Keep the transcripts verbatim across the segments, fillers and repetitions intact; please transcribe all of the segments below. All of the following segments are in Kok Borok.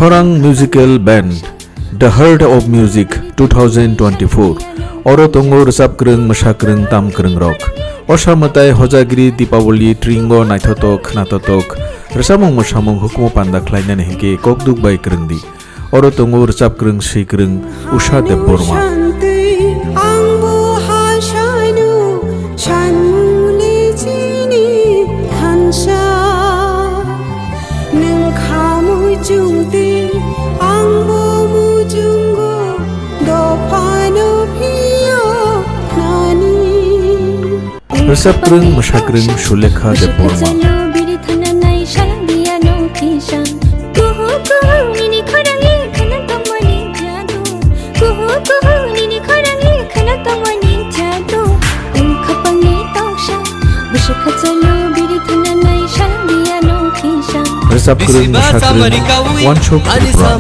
Khorang Musical Band, The Heart of Music two thousand twenty-four. Oro tongo rwchap kwrwng, mwsa kwrwng, tam kwrwng rok. Osa mwtai, hojagiri, Deepawali, tringo, naithotok, khnatotok, rwchapmung mwsamung hukumu panda khlainani hinkhe kokduk bai kwrwng di. Oro tongo rwchap kwrwng, swi kwrwng Usha Debbarma. Ang bo ha sanu, sanmuli chini thansa. Nwng khamwi chungtwi, ang bo mujungo, dophano phiyo nani. Rwchap kwrwng, mwsa kwrwng Sulekha Debbarma. Rwchap kwrwng, mwsa kwrwng Wansuk Tripura.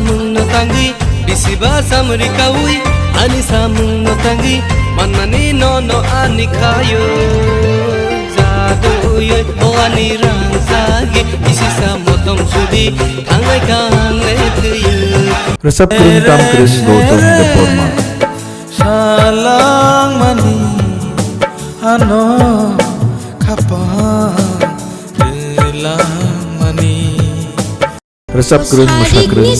Bisiba samri kawi, ani samung no tangwi, manmani no no ani kayo. Jaduyoi, o ani rang sagi, isi sa motong sudi, thangai kangle tuyu. Rwchap kwrwng, tam kwrwng Gautam Debbarma. Salangmani, ano khapang, telangmani. Rwchap kwrwng, mwsa kwrwng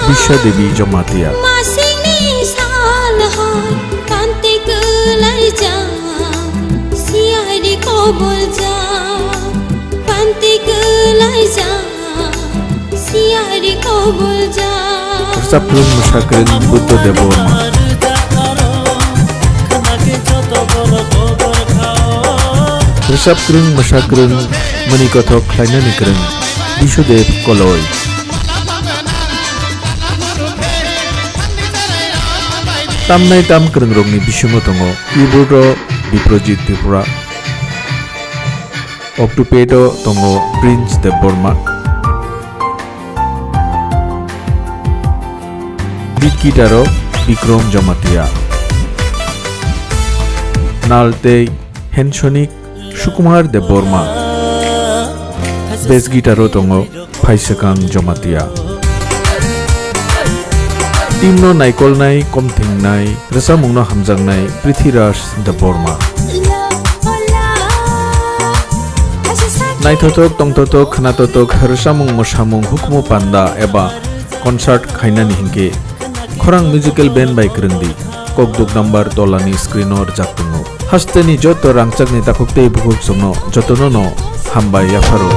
Bisha Devi Jamatia. Masingni sal hai kanti kwlaijak, siyari koboljak, kanti kwlaijak, siyari koboljak. Rwchap kwrwng, mwsa kwrwng Buddha Debbarma. Rwchap kwrwng, mwsa kwrwng, mani kothok khlainani kwrwng Bisudev Koloi. Tamnai tam kwrwngrokni bisingo tongo keyboard-o Biprojit Tripura, octopad-o tongo Prince Debbarma, lead guitar-o Bikrom Jamatia, nal tei hand sonic Sukumar Debbarma, bass guitar-o tongo Phaisekang Jamatia. Team-no naikolnai, komthingnai, rwchapmungno hamjaknai Prithviraj Debbarma. Naithotok, tongthotok, khnathotok, rwchapmung, mwsamung, hukumu panda eba concert khainani hinkhe Khorang Musical Band bai kwrwng di. Kokduk number tolani screen-o rwjak tongo. Hasteni joto rangchakni takhuk tei bukhuk chwngno jotono no hambai yapharo.